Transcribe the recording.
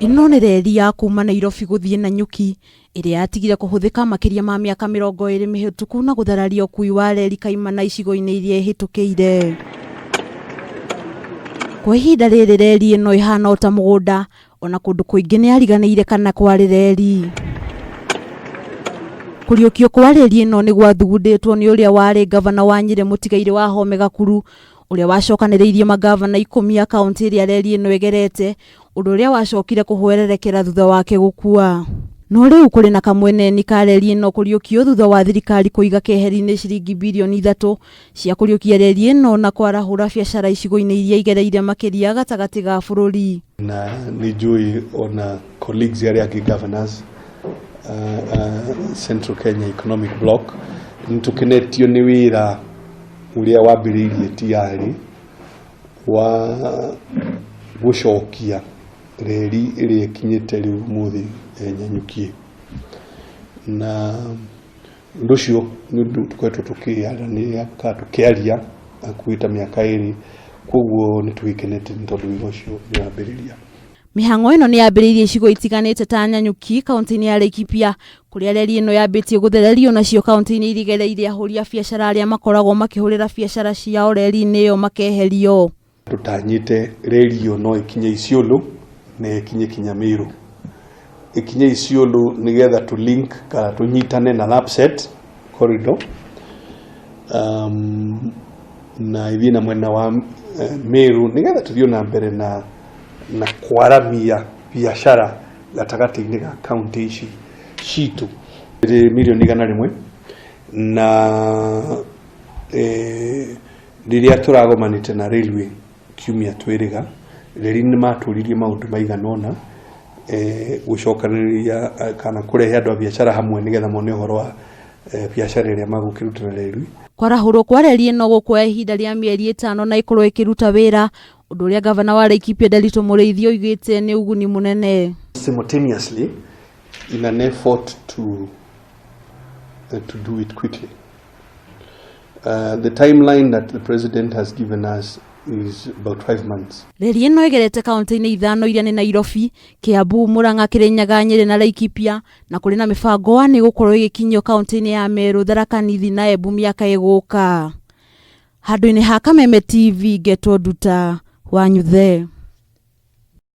Ĩno nĩ reri ya kuma Nairobi gũthiĩ Nanyuki ĩrĩa yatigire kũhũthĩka makĩria ma mĩaka 20 mĩhĩtũku na gũthararia ũkui wa reri kaimana icigo-inĩ iria ĩhĩtũkĩire. Kwa ihinda rĩrĩ reri ĩno ĩhana o ta mũgũnda ona kũndũ kũingĩ nĩ yariganĩire kana kwarĩ reri. Kũriũkio kwa reri ĩno nĩ gwathugundĩtwo nĩ ũrĩa warĩ ngavana wa Nyĩrĩ mũtigairĩ Wahome Gakuru ũrĩa wacokanĩrĩirie mangavana 10 a kaũntĩ ĩrĩa reri ĩno ĩgerete, ũndũ ũrĩa wacokire kũhwererekera thutha wake gũkua. No rĩu kũrĩ na kamweneni ka reri ĩno kũriũkio thutha wa thirikari kũiga keheri-inĩ ciringi birioni 3 cia kũriũkia reri ĩno na kwarahũra biacara icigo-inĩ iria igereire makĩria gatagatĩ ga bũrũri. Na nĩ njũĩ ona colleagues arĩa angĩ governors Central Kenya Economic Bloc nĩ tũkenetio nĩ wĩra ũrĩa wambĩrĩirie TR wa gũcokia reri ĩrĩa ĩkinyĩte rĩu ũmũthĩ Nanyuki. Na ũndũ ũcio nĩ ũndũ tũkoretwo tũkĩaranĩria kana tũkĩaria hakuhĩ ta mĩaka 2, koguo nĩ tũgĩkenete nĩ tondũ wĩra ũcio nĩ wambĩrĩria. Mĩhang'o ĩno nĩ yambĩrĩirie icigo itiganĩte ta Nanyuki kaunti-inĩ ya Laikipia kũrĩa reri ĩno yambĩtie gũthererio, nacio kaunti-inĩ iria igereire ahũri a biacara arĩa makoragwo makĩhũrĩra biacara ciao reri-inĩ ĩyo makeherio. Tũtanyĩte reri ĩyo no ĩkinye Isiolo na ĩkinye kinya Meru. Ĩkinye Isiolo nĩgetha tũ link kana tũnyitane na Lapsset corridor na ithiĩ na mwena wa Meru nĩgetha tũthiĩ na mbere na kwaramia biacara gatagatĩ-inĩ ga kaunti ici citũ. Mirioni 100 na rĩrĩa tũragomanĩte na railway kiumia twĩrĩga, reri nĩ matũririe maũndũ maigana ũna, gũcokanĩrĩria kana kũrehe andũ a biacara hamwe nĩgetha mone ũhoro wa biacara ĩrĩa magũkĩruta na reri. Kwarahũrwo kwa reri ĩno gũkuoya ihinda rĩa mĩeri 5 na ĩkorwo ĩkĩruta wĩra, ũndũ ũrĩa gavana wa Laikipia Nderitu Mũrĩithi oigĩte nĩ ũguni mũnene. Simultaneously in an effort to do it quickly. The timeline that the president has given us is about 5 months. Reri ĩno ĩgerete kaunti-inĩ 5 iria nĩ Nairobi, Kiambu, Murang'a, Kirinyaga, Nyeri na Laikipia, na kũrĩ na mĩbango wa nĩ gũkorwo ĩgĩkinyio kaunti-inĩ ya Meru, Tharaka Nithi na Embu mĩaka ĩgũka. Handũ-inĩ ha Kameme TV ngetwo Nduta Wanyuthe.